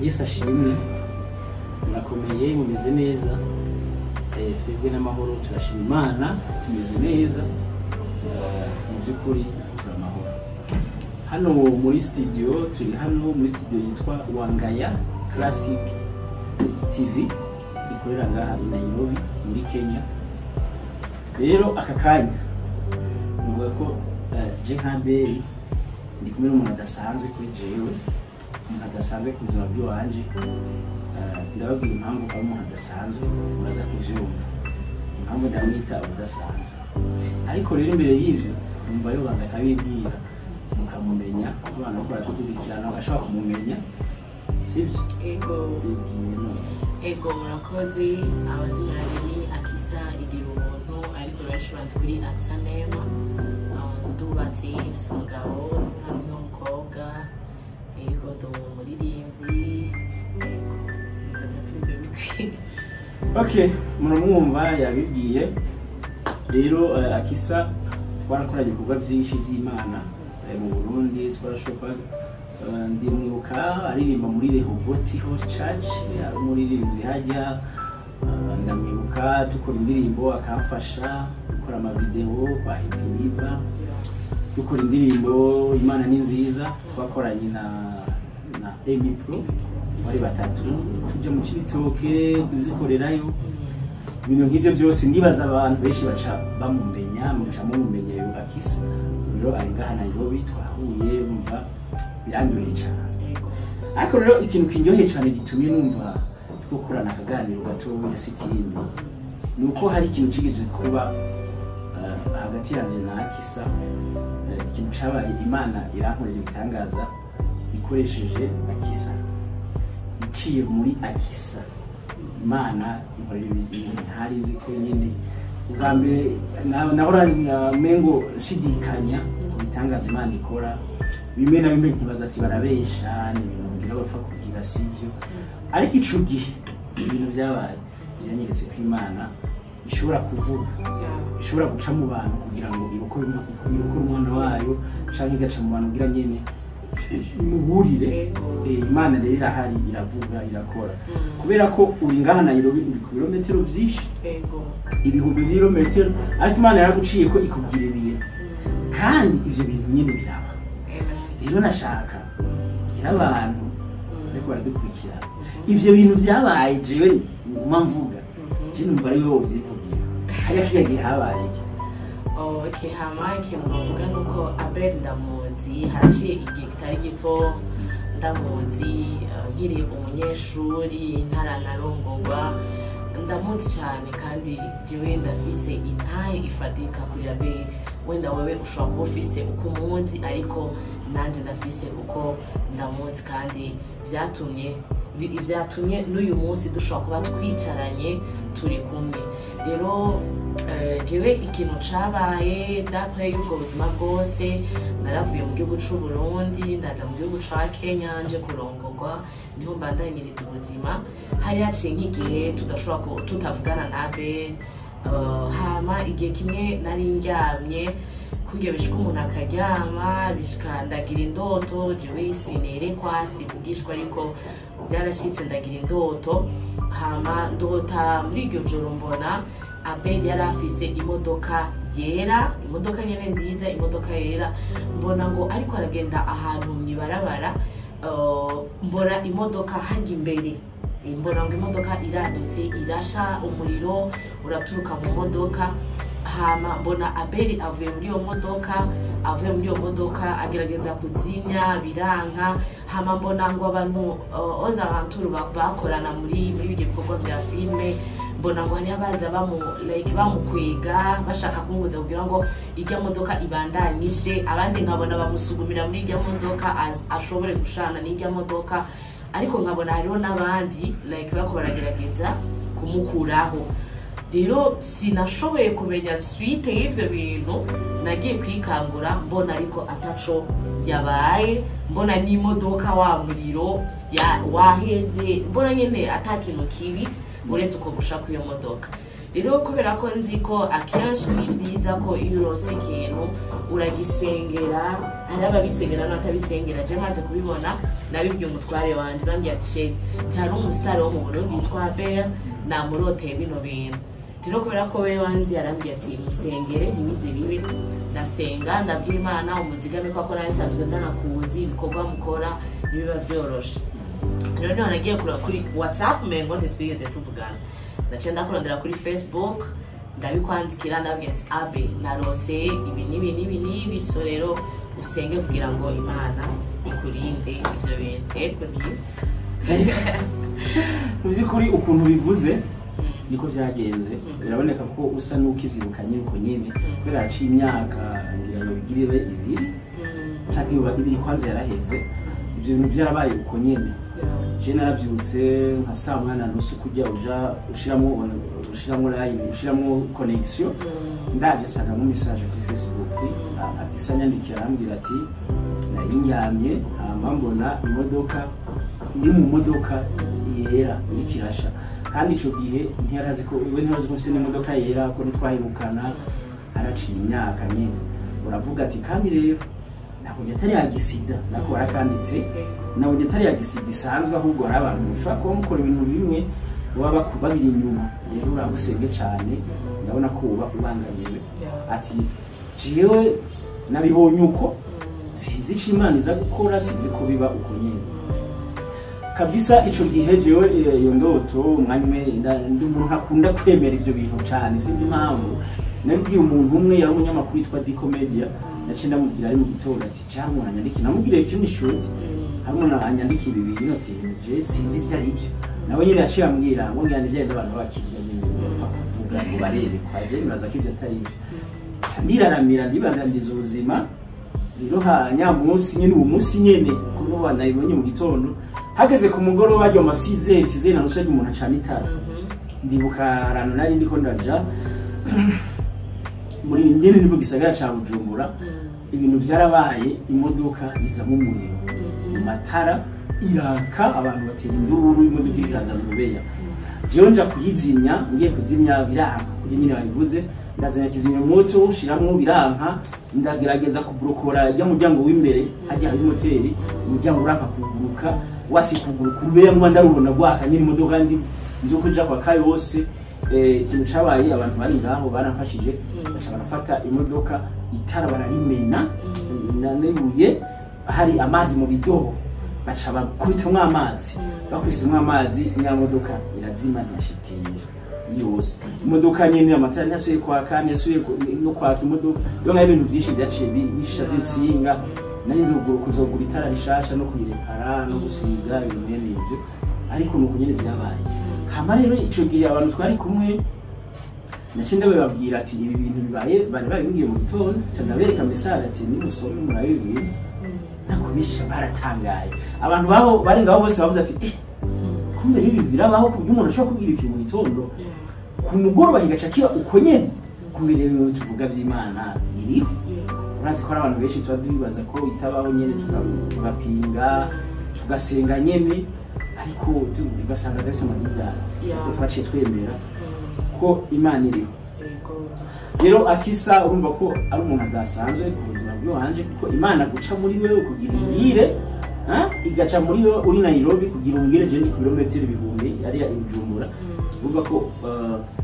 Yesu ashimwe. Murakomeye, mumeze neza? Twebwe n'amahoro, turashima Imana, tumeze neza. Mu by'ukuri turi amahoro. Hano muri studio, turi hano muri studio yitwa Wangaya Classic TV, ikorera ngaha i Nairobi muri Kenya. Rero aka kanya nuvuga ko je nka Beri ndi kumwe n'umuntu adasanzwe kuri jewe, umuntu adasanzwe ku buzima bw'iwanje. Ndababwira impamvu ari umuntu adasanzwe, muraza kuvyumva impamvu ndamwita udasanzwe. Ariko rero imbere y'ivyo, numva yobanza akabibwira mukamumenya, abantu bariko baradukurikirana bagashobora kumumenya, sivyo? Ego. Bibwiye none. Ego, murakoze. Amazina yanjye ni Akisa Igira Ubuntu, ariko benshi banzi kuri Akisa Nema. Ndubatse, mfise umugabo n'umwana umwe w'umukobwa. Ego, ndi umuririmbyi. Ego, nibaza ko ivyo bikwiye. Okay, muramwumva yabibwiye. Rero Akisa twarakoranye ibikorwa byinshi by'Imana mu Burundi. Twarashoboka ndimwibuka aririmba muri Rehoboth Holy Church, ari umuririmbyi hajya. Ndamwibuka dukora indirimbo, akamfasha dukora amavideo kwa Happy River, dukora indirimbo "Imana ni nziza" twakoranye na Amy Pro, bari batatu, tujya mu Cibitoke kuzikorerayo, ibintu nk'ibyo byose. Ndibaza abantu benshi baca bamumenya, mugaca mumumenya. Yo Akisa rero ari ngaha Nairobi, twahuye, bumva birandyoheye cyane. Ariko rero ikintu kindyoheye cyane gitumye numva twokorana akaganiro gatoya si ikindi, ni uko hari ikintu kigeze kuba hagati yanjye na Akisa. Ikintu cabaye, Imana irankorera ibitangaza ikoresheje Akisa, iciye muri Akisa Imana inkorera ibintu ntari nzi ko nyine ubwa mbere nahora mengo nshidikanya ku bitangaza Imana ikora bimwe na bimwe, nkibaza ati barabesha, ni ibintu ngira bapfa kubwira, sibyo. Ariko ico gihe ibintu byabaye byanyeretse ko Imana ishobora kuvuga, ishobora guca mu bantu kugira ngo irokore umwana wayo, canke igaca mu bantu kugira nyene imuburire. Imana rero irahari, iravuga, irakora. Kubera ko uri ngaha Nairobi, uri ku birometero vyinshi, ibihumbi by'ibirometero, ariko Imana yaraguciye ko ikubwira ibintu, kandi ivyo bintu nyene biraba. Rero nashaka ngira abantu ariko baradukurikira ivyo bintu vyabaye, jewe nguma mvuga, je numva ari wowe uvyivugira. Hariya kiriya gihe habaye iki? Oh, okay, hama ikintu navuga nuko Abel ndamuzi haraciye igihe kitari gito, ndamuzi nkiri umunyeshuri, ntaranarongorwa. Ndamuzi cyane, kandi jewe ndafise intahe ifatika kuri Abel. Wenda wewe ushobora kuba ufise uko umuzi, ariko nanje ndafise uko ndamuzi, kandi vyatumye n'uyu munsi dushobora kuba twicaranye, turi kumwe. Rero jewe ikintu cabaye d'après y'ubwo buzima bwose, naravuye mu gihugu c'u Burundi, ndaza mu gihugu ca Kenya nje kurongorwa, niho mbandanyiriza ubuzima. Hari haciye nk'igihe tudashobora tutavugana na Abel. Hama igihe kimwe nari ndyamye, kurya bishika umuntu akaryama, bishika ndagira indoto. Jewe sinerekwa, sivugishwa, ariko byarashitse ndagira indoto. Hama ndota muri iryo joro mbona Abel yari afise imodoka yera, imodoka nyene nziza, imodoka yera. Mbona ngo ariko aragenda ahantu mw'ibarabara. Mbona imodoka hajya imbere, mbona ngo imodoka iradutse, irasha, umuriro uraturuka mu modoka. Hama mbona Abeli avuye muri iyo modoka, avuye muri iyo modoka agerageza kuzimya, biranka. Hama mbona ngo abantu oza abantu bakorana muri ibyo bikorwa vya filme, mbona ngo hariho abaza bamu like bamukwega, bashaka kumubuza kugira ngo irya modoka ibandanyishe. Abandi nkabona bamusugumira muri irya modoka ashobore gushana n'irya modoka, ariko nkabona hariho n'abandi like bako baragerageza kumukuraho. Rero sinashoboye kumenya suite y'ivyo bintu. Nagiye kwikangura mbona ariko ataco yabaye, mbona n'imodoka wa muriro waheze, mbona nyene ata kintu kibi uretse uko gusha kw'iyo modoka. Rero kubera ko nzi ko akenshi ni byiza ko iyo urose ikintu uragisengera, hari ababisengera n'abatabisengera. Je maze kubibona, nabibwiye umutware wanje, ndambwiye ati: "Chéri, hari umusitari wo mu Burundi yitwa Abel, namuroteye bino bintu." Rero kubera ko we wanzi, yarambwiye ati: "Musengere ntibize bibe." Ndasenga, ndabwira Imana umuzigame, ko nari nsanzwe ndanakuzi, ibikorwa mukora ntibiba byoroshe. Rero niho nagiye kureba kuri WhatsApp, mengo ntitwigeze tuvugana, ndaciye ndakurondera kuri Facebook, ndabikwandikira, ndabwira ati: "Abe, narose ibi n'ibi n'ibi n'ibi, so rero usenge kugira ngo Imana ikurinde ivyo bintu." Ego, nivyo. Mu by'ukuri ukuntu bivuze niko byagenze. Biraboneka ko usa n'ukivyibuka nyine uko nyene, kubera haciye imyaka ngira ngo bigirire 2 canke yoba 2 kwanza yaraheze. Ivyo bintu vyarabaye uko nyene. Je narabyutse nka saa 8:30, kujya uja ushiramwo line, ushiramwo connection, ndavye sangamo message kuri Facebook. Akisa anyandikira, arambwira ati: "Nari ndyamye, hama mbona imodoka, uri mu modoka yera iriko irasha." Kandi ico gihe ntiyarazi ko, we ntiyarazi ko mfise n'imodoka yera, ko ntitwahirukana, haraciye imyaka nyene. Uravuga ati: "Kandi rero nabonye atari accident," nako barakanditse, "nabonye atari accident isanzwe, ahubwo hari abantu mushobora kuba mukora ibintu bimwe baba babiri inyuma. Rero uragusenge cane, ndabona ko uba ubangamiwe." Ati: "Jewe nabibonye uko, sinzi ico Imana iza gukora, sinzi ko biba uko nyene kabisa." Ico gihe jewe iyo ndoto, umwanya umwe ndi umuntu ntakunda kwemera ivyo bintu cane, sinzi impamvu. Nabibwiye umuntu umwe yari umunyamakuru yitwa Dico Media. Naciye ndamubwira ari mu gitondo ati: "Jari umuntu anyandikiye." Namubwiriye screenshot, hari umuntu anyandikiye ibi bintu, ati: "Je sinzi ibyo ari byo." Nawe nyine yaciye ambwira ngo ngira ni bya abantu bakizwa nyine bapfa kuvuga ngo barerekwa. Je nibaza ko ibyo atari byo. Ndiraramira, ndibandaniza ubuzima. Rero ha nyamunsi nyine, uwo munsi nyene, kuko nayibonye mu gitondo, hageze ku mugoroba ryo ma 6h, 6h30, yaryo umuntu acana itara. Ndibuka ahantu nari ndiko ndaja muri nyene ni mu gisagara ca Bujumbura, ibintu vyarabaye, imodoka izamo umuriro mu matara iraka, abantu batera induru, imodoka iriko iraza mu rubeya. Jewe nja kuyizimya, ngiye kuzimya biranka, kuko nyine babivuze. Ndazanya kizimyamoto, shiramwo, biranka. Ndagerageza kuburokora ijya muryango w'imbere hajya hari moteri, umuryango uranka kuguruka, wasi kuguruka, urubeya nkuba ndarubona rwaka nyine imodoka ndi nzi uko ija kwa kayose. Ikintu cabaye, abantu bari ngaho baramfashije, baca barafata imodoka, itara bararimena n'ibuye, hari amazi mu bidobo, baca bakubitamwo amazi. Bakwisemwo amazi, nyamodoka irazima, ntiyashikira yose imodoka nyene. Amatara ntiyasubiye kwaka, ntiyasubiye no kwaka imodoka. Rero nk'aho ibintu vyinshi vyaciye bisha vy'intsinga, nari nzi kugura, kuzogura itara rishasha no kuyirepara no gusiga ibintu mwene ivyo. Ariko nuko nyene vyabaye. Hama rero ico gihe abantu twari kumwe naciye ndabibabwira ati: "Ibi bintu bibaye, bari babimbwiye mu gitondo." Nca ndabereka message ati: "Nimusome murabe ibi bintu." Nakubisha, baratangaye. Abantu baho bari ngaho bose bavuze ati: "Eh, kumbe rero ibintu birabaho, ku buryo umuntu ashobora kubwira ikintu mu gitondo, ku mugoroba kigaca kiba uko nyene. Kumbe rero ibintu tuvuga by'Imana biriho." Urazi ko hari abantu benshi tuba dubibaza ko itabaho nyene, tugapinga, tugasenga nyene, ariko ugasanga dufise amadidari. Ariko twaciye twemera ko Imana iriho. Rero Akisa, urumva ko ari umuntu adasanzwe ku buzima bw'iwanje, kuko Imana guca muri wewe kugira ingire, ha? Igaca muri wewe uri Nairobi kugira umbwire, je ndi ku birometero ibihumbi ariya i Bujumbura. Urumva ko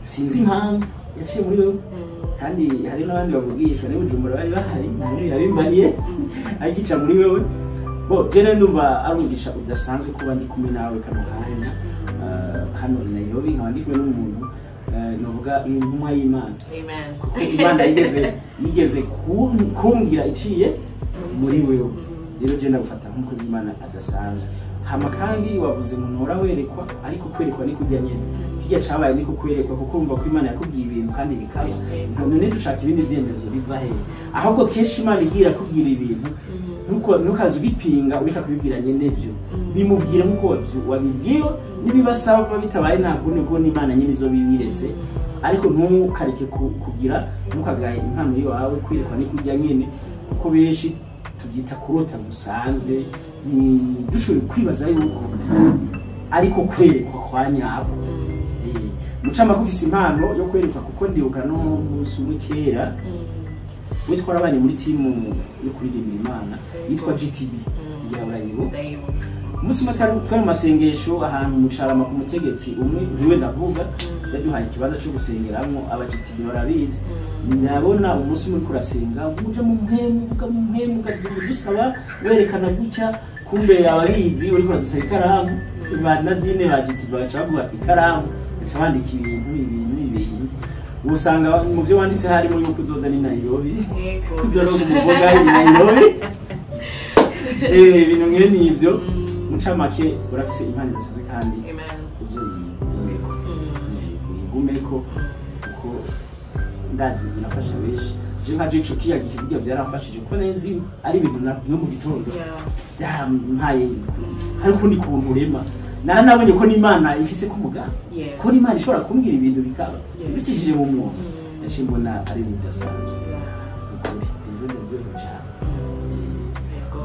sinzi impamvu yaciye muri wewe, kandi hari n'abandi bavugishwa ni Bujumbura bari bahari, nta n'umwe yabimbariye, ariko ica muri wewe. Bo je rero ndumva ari umugisha udasanzwe kuba ndi kumwe nawe kano kanya, hano i Nairobi, nkaba ndi kumwe n'umuntu, novuga intumwa y'Imana, Amen. kuko Imana yigeze kumbwira iciye muri wewe. Rero je ndagufata nk'umukozi w'Imana adasanzwe. Hama kandi wavuze ngo ntora werekwa, ariko kwerekwa ni kurya nyene, kirya cabaye niko kwerekwa, kuko urumva ko Imana yakubwiye ibintu kandi bikaba. None dushaka ibindi vyemezo biva hehe? Ahubwo kenshi Imana igira kubwira ibintu, ntukaze ubipinga, ureka kubibwira nyene vyo, bimubwira nkuko wabibwiwe. Nibibasaba bitabaye, nta kundi, kuko n'Imana nyene izobibiretse. Ariko ntukareke kugira, ntukagaye impano yawe. Kwerekwa ni kurya nyene, kuko benshi tubyita kurota gusanzwe, ntidushoboye kwibaza yuko ariko kwerekwa kwa nyako. Mucamake, ufise impano yo kwerekwa, kuko ndibuka no munsi umwe kera we twarabanye muri timu yo kuririmbira Imana yitwa GTB, ngira urayibuka. Ndayibuka. Umunsi umwe atari twari mu masengesho ahantu mu Carama ku mutegetsi umwe, ntiwe ndavuga, yaduhaye ikibanza cyo gusengeramwo, aba GTB barabizi. Ndabona umunsi umwe uriko urasenga, uje mu mpemu, uvuga mu mpemu, ukagira udusaba, werekana gutya, kumbe ababizi uriko uradusaba ikaramu. Ba Nadine ba GTB baca baguha ikaramu, baca bandika ibintu ibintu ibintu, usanga mu byo wanditse harimo yuko uzoza ni Nairobi, kuzoronka umuboga i Nairobi, ibintu mwene ivyo. Mucamake, urafise impano idasanzwe kandi Amen. uzoyigumeko. Uyigumeko, kuko ndazi birafasha benshi. Je nka je ico kiya gihe burya byaramfashije, kuko nzi ari ibintu no mu gitondo byarampaye, hari ukundi kuntu urema. Naranabonye ko n'Imana ifise ko umugambi, ko n'Imana ishobora kumbwira ibintu bikaba bikishije mu muntu. Yaciye mbona ari ibintu bidasanzwe. Ukuri rero ndaryohewe cyane.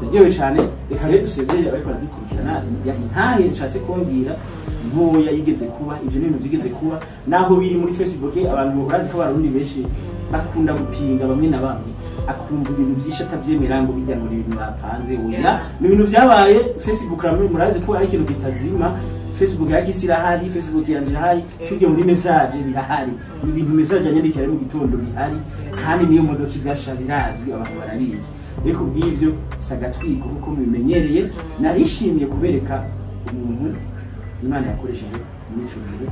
Ndaryohewe cyane. Reka rero dusezere abariko baradukurikirana. Intahe nshatse kubabwira ntoya yigeze kuba, ibyo ni ibintu byigeze kuba, naho biri muri Facebook. Abantu urazi ko Abarundi benshi bakunda gupinga, bamwe na bamwe akumva ibintu byinshi atavyemera, ngo bijya ngo ni ibintu bapanze. Oya, ni ibintu vyabaye. Facebook ramwe murazi ko ari ikintu kitazima. Facebook ya Kisi irahari, Facebook yanje irahari, tugiye muri message birahari, ibintu message yanyandikira mu gitondo bihari. Kandi niyo modoka igasha birazwi, abantu barabizi. Rero kubw'ivyo si agatwiko kuko mubimenyereye. Narishimiye kubereka umuntu Imana yakoresheje muri ico gihe,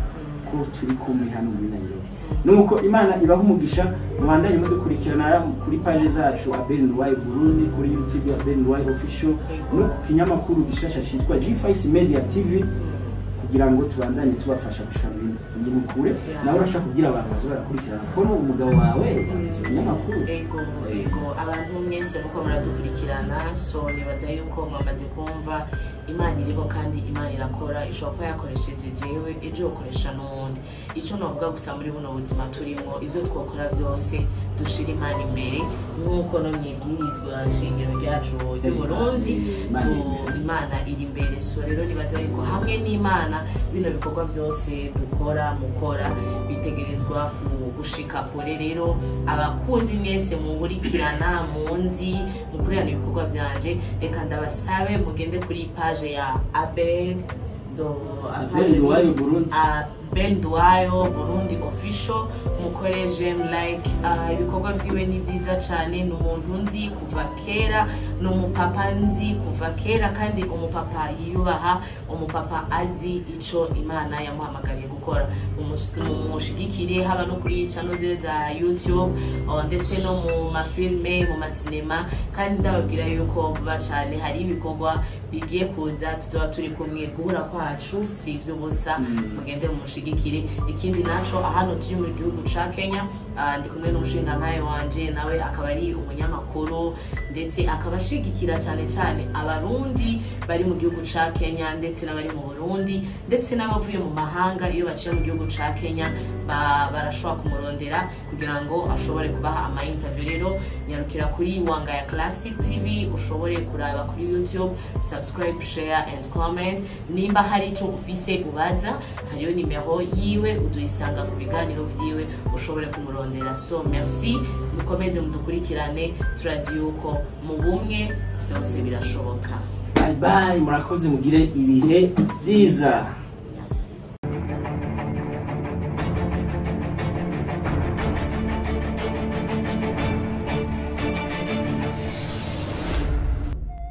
ko turi kumwe hano muri Nairobi. Nuko Imana ibaha umugisha, mubandanye mudukurikirana kuri page zacu, Abel Nduwayo Burundi kuri YouTube, Abel Nduwayo Official, no ku kinyamakuru gishasha citwa G5 Media TV, kugira ngo tubandanye tubafasha gushika mu bintu kure. Nawe urashaka kubwira abantu baza barakurikirana, kuko ni umugabo wawe afise ikinyamakuru. Ego, abantu mwese muko muradukurikirana, so nibaza yuko mwamaze kumva Imana iriho kandi Imana irakora. Ishobora kuba yakoresheje jewe, ejo yokoresha n'uwundi. Icyo navuga gusa, muri buno buzima turimo, ibyo twakora byose dushira Imana imbere, nk'uko no mu ibwirizwa shingiro ryacu ry'u Burundi Imana iri imbere. Imana iri imbere. So rero nibaza yuko hamwe n'Imana bino bikorwa byose dukora, mukora, bitegerezwa gushika kure. Rero abakundi mwese munkurikirana, munzi mukurikirana ibikorwa byanje, reka ndabasabe mugende kuri page ya Abel do Abel Nduwayo Burundi. Abel Nduwayo Burundi Official, mukore j'aime, like. Ibikorwa byiwe ni byiza cyane. Ni umuntu nzi kuva kera, ni umupapa nzi kuva kera, kandi umupapa yiyubaha, umupapa azi ico Imana yamuhamagariye gukora. Mumushigikire haba no kuri channel ziwe za YouTube, ndetse no mu mafilme, mu masinema. Kandi ndababwira yuko vuba cyane hari ibikorwa bigiye kuza, tuzoba turi kumwe. Guhura kwacu si ivy'ubusa. Mugende mumushigikire. Ikindi naco, hano turi mu gihugu ca Kenya, ndi kumwe n'umushingantahe wanje, nawe akaba ari umunyamakuru, ndetse akaba ashigikira cyane cyane Abarundi bari mu gihugu ca Kenya, ndetse n'abari mu Burundi, ndetse n'abavuye mu mahanga. Iyo baciye mu gihugu ca Kenya barashobora kumurondera kugira ngo ashobore kubaha ama interview. Rero nyarukira kuri Wanga ya Classic TV, ushobore kuraba kuri YouTube, subscribe, share and comment. Nimba hari icyo ufise ubaza, hariyo nimero yiwe, uduyisanga ku biganiro vyiwe, ushobore kumurondera. So merci, mukomeze mudukurikirane. Turazi yuko mu bumwe byose birashoboka. Bye bye, murakoze, mugire ibihe byiza.